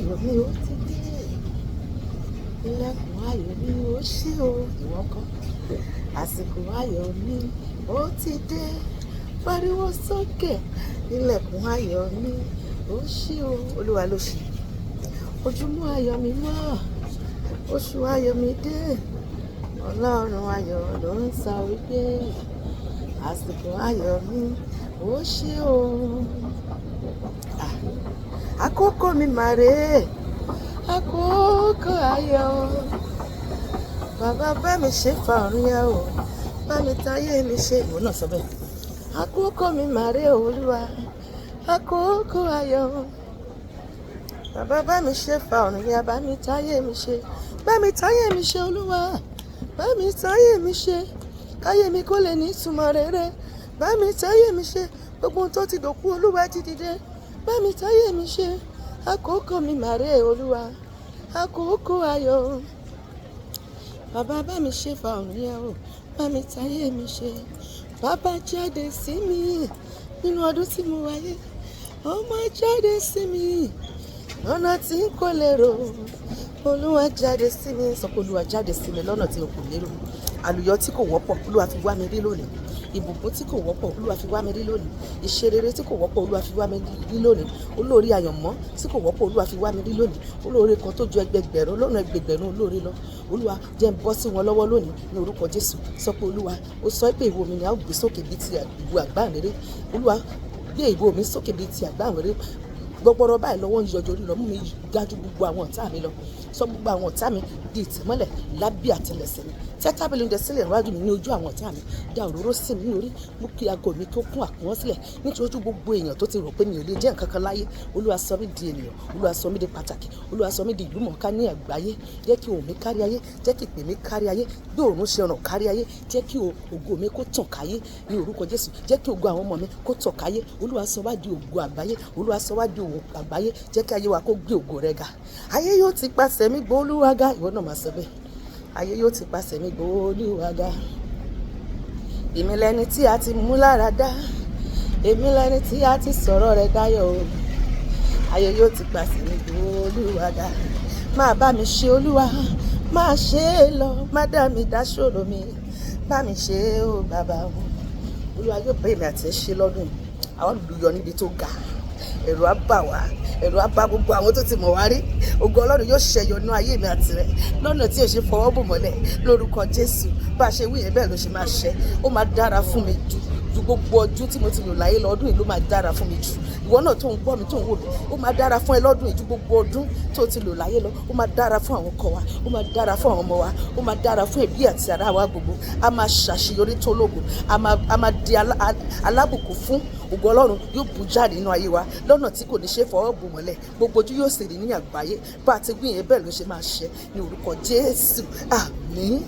Ayọ̀ mi ó ti dé. Ilẹ̀kùn ayọ̀ mi ó ṣí o. Ìwọ kọ́. Àsìkò ayọ̀ mi ó ti dé. Pariwo sókè. Ilẹ̀kùn ayọ̀ mi ó ṣí o. Olúwa ló ṣí. Ojúmọ́ ayọ̀ mi mọ́. Oṣù ayọ̀ mi dé. Ọlọ́run ayọ̀ ló ń sọ wípé àsìkò ayọ̀ mi ó ṣí o. Ah, àkókò mi mà rèé. Àkókò ayọ̀. Bàbá bá mi ṣe fa ọ̀run yá o. Bá mi táyé mi ṣe. Ìwọ náà sọ bẹ́ẹ̀. Àkókò mi mà rèé Olúwa. Àkókò ayọ̀. Bàbá bá mi ṣe fa ọ̀run yá. Bá mi táyé mi ṣe. Bá mi táyé mi ṣe Olúwa. Bá mi táyé mi ṣe. Káyé mi kó lè ní ìtumọ̀ rere. Bá mi táyé mi ṣe. Gbogbo ohun tó ti dòkú, Olúwa jí dìde. Bá mi táyé mi ṣe. Àkókò mi mà rèé Olúwa. Àkókò ayọ̀. Bàbá bá mi ṣe fa ọ̀run yá o. Bá mi táyé mi ṣe. Bàbá jáde sí mi nínú ọdún tí mo wáyé. Ọmọ jáde sí mi lọ́nà tí n kò lérò. Olúwa jáde sí mi. Sọ pé Olúwa jáde sí mi lọ́nà tí n kò lérò. Àlùyọ tí kò wọ́pọ̀, Olúwa fi wá mi rí lónìí. Ìbùkún tí kò wọ́pọ̀, Olúwa fi wá mi rí lónìí. Ìṣerere tí kò wọ́pọ̀, Olúwa fi wá mi rí lónìí. Olóore àyànmọ́ tí kò wọ́pọ̀, Olúwa fi wá mi rí lónìí. Olóore kan tó ju ẹgbẹgbẹ̀rún lọ́nà ẹgbẹgbẹ̀rún olóore lọ. Olúwa jẹ́ n bọ́ sí wọn lọ́wọ́ lónìí ní orúkọ Jésù. Sọ pé Olúwa, ó sọ pé ìwo mi ni a ó gbé sókè bí ti ìwo àgbáǹréré. Olúwa gbé ìwo mi sókè bí ti àgbáǹréré. Gbọgbọrọ báyìí lọ́wọ́ ń yọjọ orí lọ, mú mi ga ju gbogbo àwọn ọ̀tá mi lọ. Sọ gbogbo àwọn ọ̀tá mi di ìtẹ̀mọ́lẹ̀ lábẹ́ àtẹlẹsẹ̀ mi. Tẹ́ tábìlì oúnjẹ sílẹ̀ níwájú mi ní ojú àwọn ọ̀tá mi. Da òróró sí mi ní orí, mú kí ago mi kó kún àkúnwọ́ sílẹ̀. Nítorí ojú gbogbo èèyàn tó ti rò pé mi ò lè jẹ́ nǹkan kan láyé. Olúwa sọ mí di ènìyàn. Olúwa sọ mí di pàtàkì. Olúwa sọ mí di ìlú mọ̀ọ́ká ní àgbáyé. Jẹ́ kí ohùn mi kárí ayé. Jẹ́ kí ìpè mi kárí ayé. Bí òòrùn ṣe ràn kárí ayé. Jẹ́ kí ògo mi kó tàn káyé ní orúkọ Jésù. Jẹ́ kí ògo àwọn ọmọ mi kó tàn káyé. Olúwa sọ wá di ògo àgbáyé. Olúwa sọ wá di ògo àgbáyé. Jẹ́ kí ayé wa kó gbé ògo rẹ̀ ga. Ayé yóò ti pasẹ̀ mi gbé Olúwa ga. Ìwọ náà máa sọ bẹ́ẹ̀. Ayé yóò ti pasẹ̀ mi gbé Olúwa ga. Èmi lẹni tí a ti mú lára dá. Èmi lẹni tí a ti sọ̀rọ̀ rẹ̀ dayọ̀ o. Ayé yóò ti pasẹ̀ mi gbé Olúwa ga. Máa bá mi ṣe Olúwa. Máa ṣe é lọ. Má dá mi dá ṣòro mi. Bá mi ṣe é o bàbá o. Olúwa yóò bá èmi àti ẹ ṣe lọ́dún yìí. A ó lùyọ níbi tó ga. Ẹ̀rù á bà wá. Ẹ̀rù á bà gbogbo àwọn tó ti mọ̀ wá rí. Ògo Ọlọ́run yóò ṣẹyọ nínú ayé mi àti rẹ lọ́nà tí ò ṣe fọwọ́ bò mọ́lẹ̀ lórúkọ Jésù. Bá a ṣe wí yẹn, bẹ́ẹ̀ ló ṣe máa ṣẹ. Ó máa dára fún mi ju ju gbogbo ọdún tí mo ti lò láyé lọ. Ọdún yìí ló máa dára fún mi jù. Ìwọ náà tó ń gbọ́ mi, tó ń wò mí, ó máa dára fún ẹ lọ́dún yìí ju gbogbo ọdún tó ti lò láyé lọ. Ó máa dára fún àwọn ọkọ wa, ó máa dára fún àwọn ọmọ wa, ó máa dára fún ẹbí àti ará wa gbogbo. A máa ṣàṣeyọrí tó lógo. A máa di alábùkún fún. Ògo Ọlọ́run yóò bú jáde nínú ayé wa lọ́nà tí kò ní ṣe fọwọ́ bò mọ́lẹ̀. Gbogbo ojú yóò sì rí ní àgbáyé. Bá a ti gbìn yẹn, bẹ́ẹ̀ ló ṣe máa ṣe ní orúkọ Jésù. Àmín.